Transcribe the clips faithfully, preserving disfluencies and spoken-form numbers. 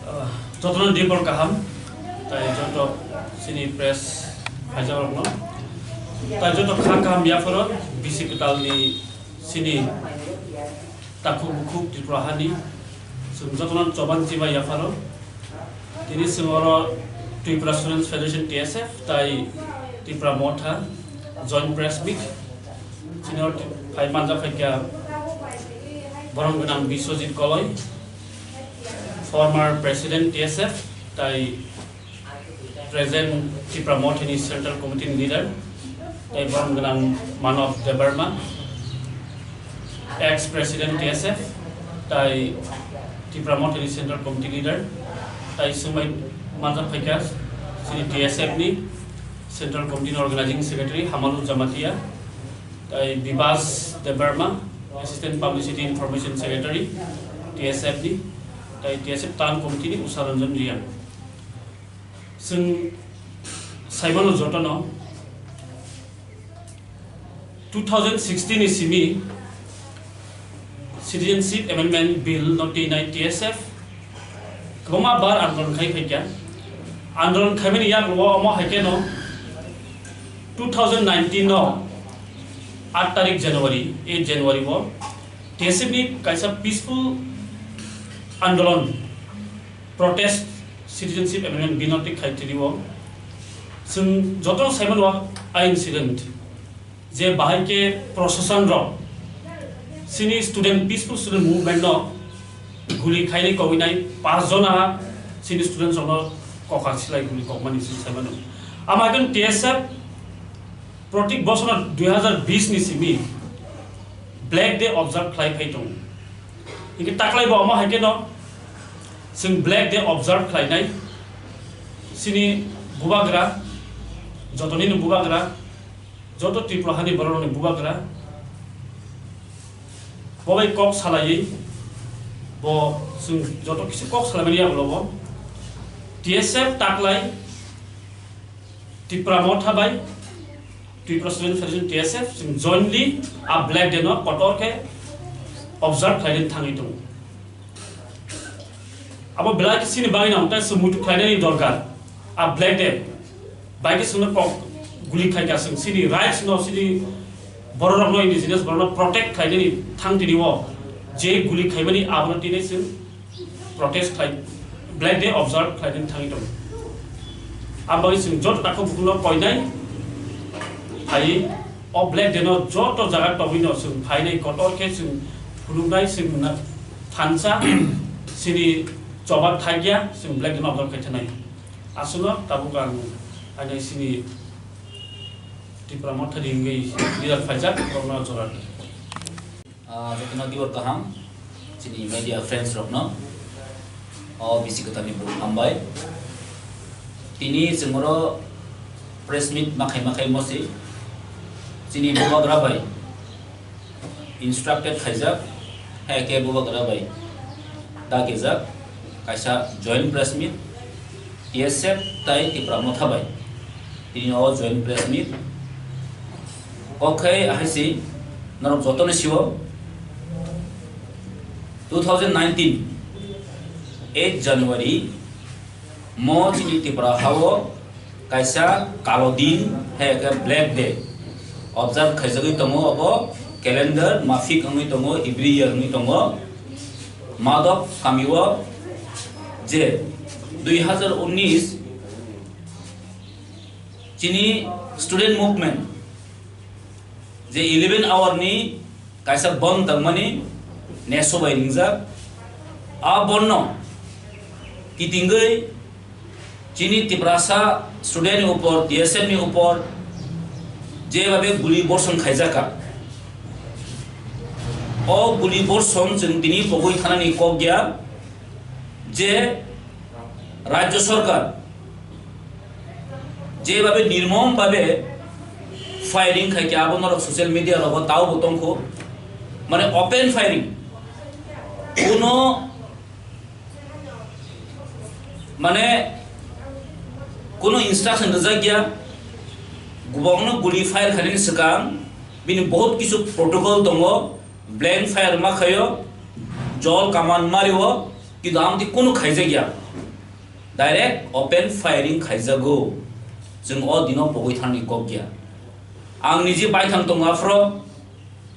Ah, jotono dibor kaham, tai joto chini press phaijakrokno, tai joto kha kaham yapharo bisi kwtalni chini takhuk bukhuk Tripura hani chwng jotono choban chiba yapharo. Tini chwng oro Tripura Students Federation, T S F, tai Tipra Motha joint press meet. Chini oro phai manja phaikha borom gwnang Biswajit Koloi, former president T S F, tai present Tipra Mothani Central Committee ni leader, tai borom gwnang Manav Debbarma, ex president T S F, tai Tipra Mothani Central Committee leader, tai swngbai manja phaikha chini T S F ni Central Committee ni organizing secretary Hamalu Jamatia, tai Bibas Debbarma, assistant publicity information secretary, T S F ni, tai T S F town committee ni Usha Ranjan Reang. Chwng saimano jotono two thousand sixteen ni simi Citizenship Amendment Bill no twi nai T S F kwbangma bar andolon khai phaikha. Andolon khaimani yaklo omo hai kheno two thousand nineteen no aat tarik January, eight January o T S F ni kaisa peaceful andolon, protest, Citizenship Amendment Bill no twi khai twi o. Chwng joto saimano a incident je bahai khe proshashan rok chini student, peaceful student movement no guli khainai kogwi nai, pas jona chini students rok no kokha silai guli kokmani chwng saimano. Ama khe T S F protik bosono dui hazar bis ni simi Black Day observe khlai phai tongo. Hinkhe taklai bo omo hai kheno chwng Black Day observe khlainai chini bubagra, jotoni ni bubagra, joto Tripura hani borok rokni bubagra, bo bai kok salaiwi bo chwng joto kisa kok salaimani yagulo bo T S F taklai Tipra Motha bai Tripura Student Federation, T S F, chwng jointly a Black Day no kotor khe observe khlainani thangwi tongo. Abo belai khe chini bagwi nang tei chwng muitu khlainani dorkar. A Black Day bai khe chwngno kok guli khaikha, chwng chini rights no, chini bororokno, indigenous borokno protect khlainani thang tini o je guli khaimani abono tini chwng protest khlai, Black Day observe khlainani thangwi tongo. Ang bagwi chwng joto takhuk bukhukno koinai phaiwi o Black Day no joto jaga tongwi no chwng phainai, kotor khe chwng phunuknai, chwng na-, thansa chini choba thakya, chwng Black Day no observe khai thanai. Aswkno tabuk ang aini chini Tipra Mothani wngwi leader phaijak, borokno jora. Ah, jotono dibor kaham, chini media friends rokno, o bisi kwtalni bukhuk hambai. Tini chwng oro press meet ma khai ma khai mosi, chini bubagra bai instructed khaijak, hai khe bubagra bai dagijak kaisa joint press meet, T S F tai Tipra Motha bai. Tini o joint press meet. Kok khai ahai si norok jotono sio two thousand nineteen eight January mo chini Tipra hao kaisa kalo din, hai khe Black Day observe khaijagwi tongo, obo calendar mafik wngwi tongo, every year wngwi tongo. Madhop kamio je dui hazar unis chini student movement je eleven hour ni kaisa bon tangmani neso bai ringjak. A bon no kitingwi chini Tiprasa student ni upor, T S F ni upor je babe guli borson khaijakha. O guli borson chwng tini pogwi thanani kok ya je Rajya Sarkar je babe nirmom babe firing khai khe abo norok social media rogo tao bo tongkho, mane open firing, kuno mane kuno instruction rijak ya, gubokno guli fire khainani swkang bini bahut kisu protocol tongo, blank fire ma khaio, Jol kaman mario, kintu amtwi kunu khaijakya. Direct open firing khaijago. Chwng o dino pogwi thangni kok ya. Ang niji baithang tongo aphro,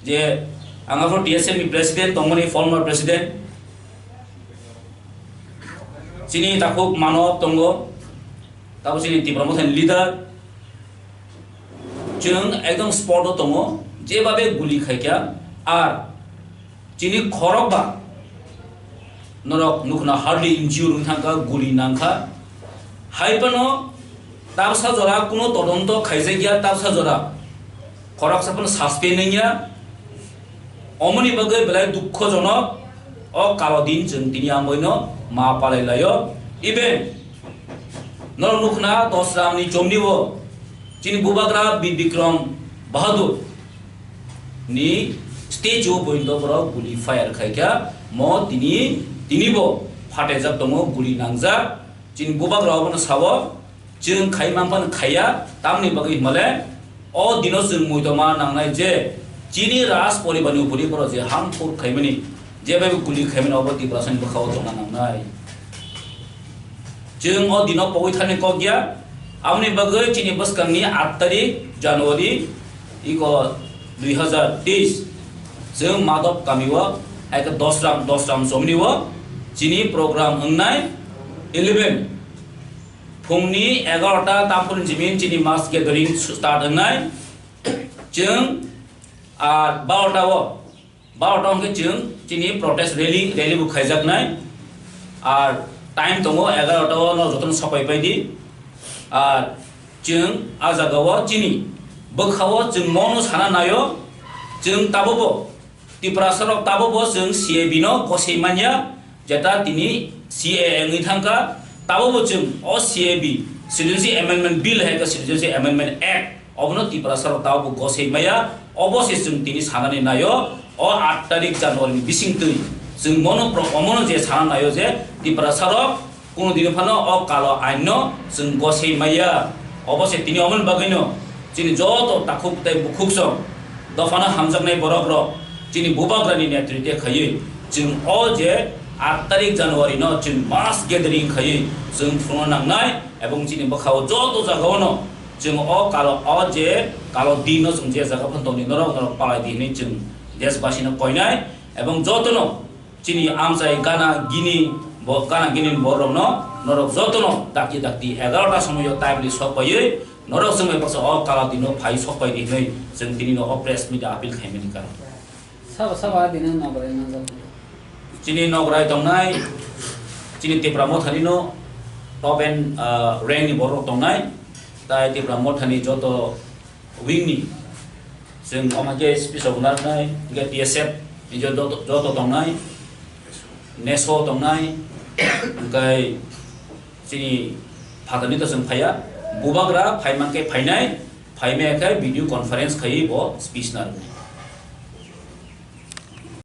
je ang aphro T S F ni president tongmani, former president. Chini takhuk Manob tongo, tabo chini Tipra Mothani leader. Chwng ekdom spot o tongo, jebabe guli khaikha, ar chini khorokba norok nukhna hardly injure wng thangkha, guli nangkha. Hai phano tabsa jora kuno todonto khaijakya, tabsa jora khoroksa phano suspend wngya. Omoni bagwi belai dukhojonok, o kalo din chwng tini amboino ma palai laio. Even norok nukhna Dosramni chomni o chini bubagra Bir Bikram Bahadur ni statue o pointo borok guli fire khaikha, mo tini, tini bo phatejak tongo, guli nangjak. Chini bubagra obono sao, chwng khai manphano khaiya, tamni bagwi himale o dino chwng muitu ma nangnai je chini Raj poribarni upori borok je harmful khaimani, jebai guli khaimani, obo Tiprasani bwkhao tongna nangnai. Chwng o dino pogwi thani kok ya, aboni bagwi chini bwskangni aat tarik January iko dui hazar teis, chwng Madhop kamio, eko Dosram, Dosram chomni o chini program wngnai eleven. Phungni egarota tamponi jimin chini mass gathering start wngnai. Chwng ar barota o, barota hwnkhe chwng chini protest rally, rally bo khaijaknai. Ar time tongo egarota o, no jotono sopai pai di. Ar chwng a jaga o chini bwkha o chwng mono sana naio, chwng tabukbo Tiprasa rok tabukbo chwng C A B no gosei manya, jeta tini C A A wngwi thangkha, tabukbo chwng o C A B, Citizenship Amendment Bill hai khe Citizenship Amendment Act, obono Tiprasa rok tabukbo gosei maya, obo se chwng tini sanani naio, o aat tarik January ni bisingtwi chwng mono pro-, omono je sana naio je Tiprasa rok Kuno dino phano o kalo ain no chwng gosei maya. Obo se tini omoni bagwi no chini joto takhuk tei bukhuk song dophano hamjaknai borok rok chini bubagrani netrite khaiwi chwng o je aat tarik January no chwng mass gathering khaiwi chwng phunukna nangnai, ebong chini bwkhao joto jagao no chwng o kalo, o je kalo din no chwng je jaga phano tongdi norok, norok palai di hinwi chwng deshbasi no koinai, ebong joto no Chini amchai gana gini bo, gana gini borokno norok jotono dakti dakti egarota somoio timely sok paiwi norok chwngbai baksa o kala dino phai sok pai di hinwi chwng tini no o press meet appeal khaimani karon. Sabo sabo a dino nograi manjak. Chini nograi tongnai, chini Tipra Mothani no top and, ah, rank ni borok tongnai, tai Tipra Mothani joto wing ni chwng omo khe speech rok narwknai, hwnkhe T S F ni joto, joto tongnai, neso tongnai, hwnkhe chini phatarni to chwng phaiya, bubagra phai mankhe phainai, phai maya khe video conference khaiwi bo speech narwknai.